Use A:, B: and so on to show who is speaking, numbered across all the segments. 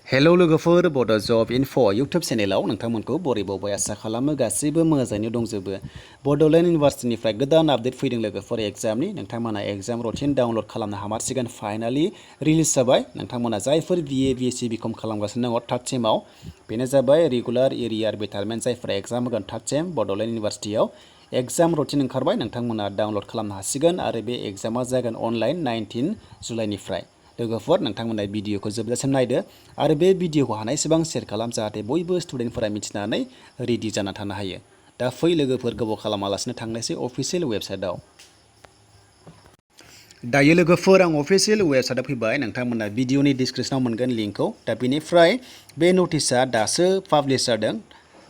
A: Hello लोगोफोर बड' जब enough' YouTube चेनेलाव नोंथांमोनखौ बरायबावबाय आसा खालामो गासैबो मोजाङैनो दंजोबो। बड'लेण्ड इउनिभार्सिटिनिफ्राय गोदान आपडेट फैदों लोगोफोर एग्जामनि नोंथांमोना एग्जाम रुटिन डाउनलड खालामनो हामारसिगोन फाइनालि रिलिज जाबाय। नोंथांमोना जायफोर BA B.Sc B.Com खालामगासिनो दङ थार्ड सेमाव बेनो जाबाय रेगुलार एरियार बेटारमेन्ट जायफोरा एग्जाम होगोन थार्ड सेम बड'लेण्ड इउनिभार्सिटियाव एग्जाम रुटिन ओंखारबाय नोंथांमोना डाउनलड खालामनो हासिगोन आरो बे एग्जामा जागोन अनलाइन 19 जुलाइनिफ्राय। लोगोफोर नोंथांमोना भिडिअखौ जोबजासिम नायदो आरो बे भिडिअखौ हानायसेबां शेयार खालाम जाहाथे बयबो स्टुडेन्टफोरा मिथिनानै रेडि जाना थानो हायो। दा फै लोगोफोर गोबाव खालामालासिनो थांनोसै अफिसियेल वेबसाइटआव। दायो लोगोफोर आं अफिसियेल वेबसाइटआव फैबाय नोंथांमोना भिडिअनि डिसक्रिपसनाव मोनगोन लिंकखौ। दा बेनिफ्राय बे नटिसआ दासो पाब्लिश जादों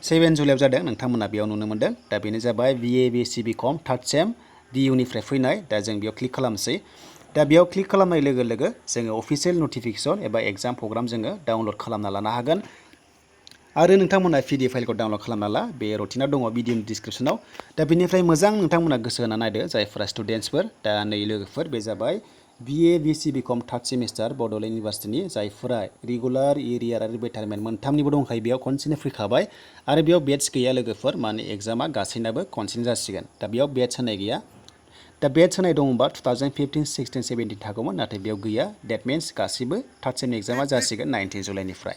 A: 7 जुलाइआव जादों नोंथांमोना बेयाव नुनो मोनदों। दा बेनो जाबाय BA B.Sc B.Com third same BUनिफ्राय फैनाय। दा जों बेयाव क्लिक खालामसै। दा बेयाव क्लिक खालामनाय लोगो लोगो जोङो अफिसियेल नटिफिकेसन एबा एग्जाम प्रग्राम जोङो डाउनलड खालामना लानो हागोन आरो नोंथांमोना PDF फाइलखौ डाउनलड खालामना ला बे रुटिना दङ भिडिअनि डिसक्रिपसनाव। दा बेनिफ्राय मोजां नोंथांमोना गोसो होना नायदो जायफोरा स्टुडेन्टसफोर। दा नै लोगोफोर बे जाबाय BA B.Sc B.Com third semester Bodoland इउनिभार्सिटिनि जायफोरा रेगुलार एरियार आरो बेटारमेन्ट मोनथामनिबो दंखायो बेयाव खनसेनो फैखाबाय आरो बेयाव बेटस गैया लोगोफोर माने एग्जामा गासैनाबो खनसेनो जासिगोन। दा बेयाव बेटस होनाय गैया। दा बेटस होनाय दङबा 2015, 16, 17 थागौमोन नाथाय बेयाव गैया। डेट मिन्स गासिबो थार्ड सेम एग्जामा जासिगोन 19 जुलाइनिफ्राय।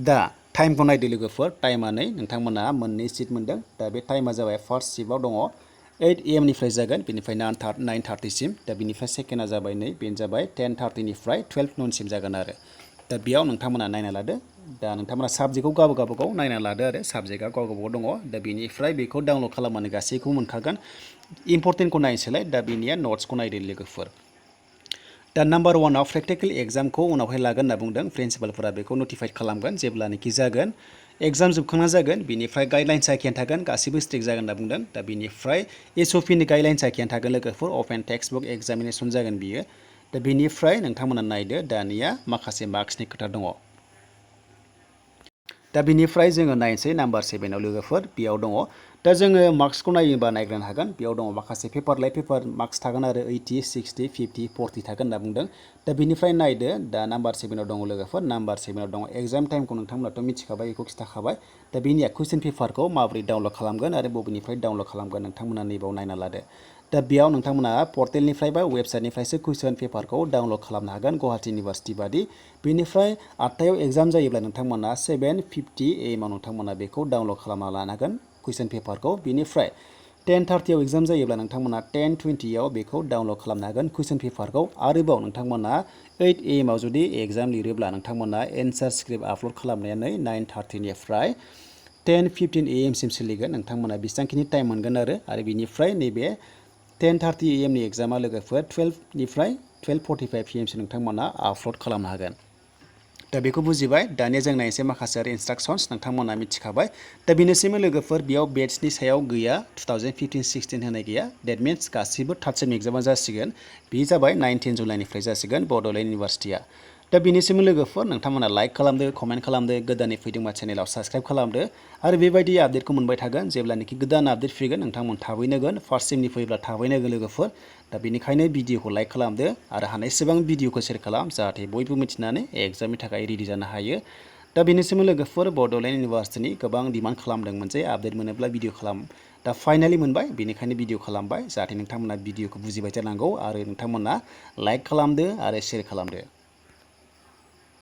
A: दा टाइमखौ नायदो लोगोफोर टाइमा नै नोंथांमोना मोननै सिट मोनदों। दा बे टाइमा जाबाय फार्स्ट सिटआव दङ 8 AM निफ्राय जागोन बेनिफ्राय 9:30 सिम। दा बेनिफ्राय सेकेन्डआ जाबाय नै बेनो जाबाय 10:30 निफ्राय 12 न'नसिम जागोन आरो। दा बेयाव नोंथांमोना नायना लादो। दा नोंथांमोना साबजेक्टखौ गावबागाव नायना लादो आरो साबजेक्टआ गावबागाव दङ। दा बेनिफ्राय बेखौ डाउनलड खालामनानै गासैखौबो मोनखागोन। इम्परटेन्टखौ नायसैलाय दा बेनिया नट्सखौ नायदो लोगोफोर। दा नाम्बार 1आव प्रेक्टिकेल एग्जामखौ उनावहाय लागोन होनना बुंदों प्रिन्सिपालफोरा बेखौ नटिफाइड खालामगोन जेब्लानोखि जागोन एग्जाम जोबखांना जागोन। बेनिफ्राय गाइडलाइन्स आखियानो थागोन गासिबो स्ट्रिक्ट जागोन होनना बुंदों। दा बेनिफ्राय SOPनि गाइडलाइन्स आखियानो थागोन लोगोफोर अपेन टेक्स्ट बुक एग्जामिनेसन जागोन बियो। दा बेनिफ्राय नोंथांमोना नायदो दानिया माखासे मार्क्सनि खोथा दङ। दा बेनिफ्राय जोङो नायनोसै नाम्बार 7आव लोगोफोर बेयाव दङ। दा जोङो मार्क्सखौ नायोबा नायग्रोनो हागोन बेयाव दङ माखासे पेपार लाइ पेपार मार्क्स थागोन आरो 80, 60, 50, 40 थागोन होनना बुंदों। दा बेनिफ्राय नायदो दा नाम्बार 7आव दङ लोगोफोर नाम्बार 7आव दङ एग्जाम टाइमखौ नोंथांमोनाथ' मिथिखाबाय बेखौ खिथाखाबाय। दा बेनिया कुइसन पेपारखौ माबोरै डाउनलड खालामगोन आरो बबेनिफ्राय डाउनलड खालामगोन नोंथांमोना नैबाव नायना लादो। दा बेयाव नोंथांमोना पर्टेलनिफ्राय बा वेबसाइटनिफ्रायसो कुइसन पेपारखौ डाउनलड खालामनो हागोन गुवाहाटि इउनिभार्सिटि बादि। बेनिफ्राय 8टायाव एग्जाम जायोब्ला नोंथांमोना 7:50 AM आव नोंथांमोना बेखौ डाउनलड खालामना लानांगोन कुइसन पेपारखौ। बेनिफ्राय 10:30 आव एग्जाम जायोब्ला नोंथांमोना 10:20 आव बेखौ डाउनलड खालामनो हागोन कुइसन पेपारखौ। आरोबाव नोंथांमोना 8 AM आव जुदि एग्जाम लिरोब्ला नोंथांमोना एन्सार स्क्रिप्ट आपल'ड खालामनाया 9:30 निफ्राय 10:15 AM सिम सोलिगोन नोंथांमोना बेसेबांखिनि टाइम मोनगोन आरो बेनिफ्राय नैबे 10:30 AM नि एग्जामा लोगोफोर 12 निफ्राय 12:45 PM सिम नोंथांमोना आपल'ड खालामनो हागोन। दा बेखौ बुजिबाय। दानिया जों नायनोसै माखासे आरो इन्सट्राक्सन्स नोंथांमोना मिथिखाबाय। दा बेनोसैमोन लोगोफोर बेयाव बेट्सनि सायाव गैया 2015-16 होनाय गैया। डेट मिन्स गासिबो थार्ड सेम एग्जामा जासिगोन। बे जाबाय 19 जुलाइनिफ्राय जासिगोन बड'लेण्ड इउनिभार्सिटिया। दा बेनिसिमबो लोगोफोर नोंथांमोना लाइक खालामदो कमेन्ट खालामदो गोदानै फैदोंबा चेनेलाव साबस्क्राइब खालामदो आरो बेबायदि आपडेटखौ मोनबाय थागोन जेब्लानोखि गोदान आपडेट फैगोन नोंथांमोन थाबैनो होगोन फार्स्ट सेमनि फैब्ला थाबैनो होगोन लोगोफोर। दा बेनिखायनो भिडिअखौ लाइक खालामदो आरो हानायसेबां भिडिअखौ शेयार खालाम जाहाथे बयबो मिथिनानै एग्जामनि थाखाय रेडि जानो हायो। दा बेनिसिमबो लोगोफोर बड'लेण्ड इउनिभार्सिटिनि गोबां डिमान्ड खालामदोंमोन जे आपडेट मोनोब्ला भिडिअ खालाम। दा फाइनालि मोनबाय बेनिखायनो भिडिअ खालामबाय जाहाथे नोंथांमोना भिडिअखौ बुजिबाय जानांगौ आरो नोंथांमोना लाइक खालामदो आरो शेयार खालामदो।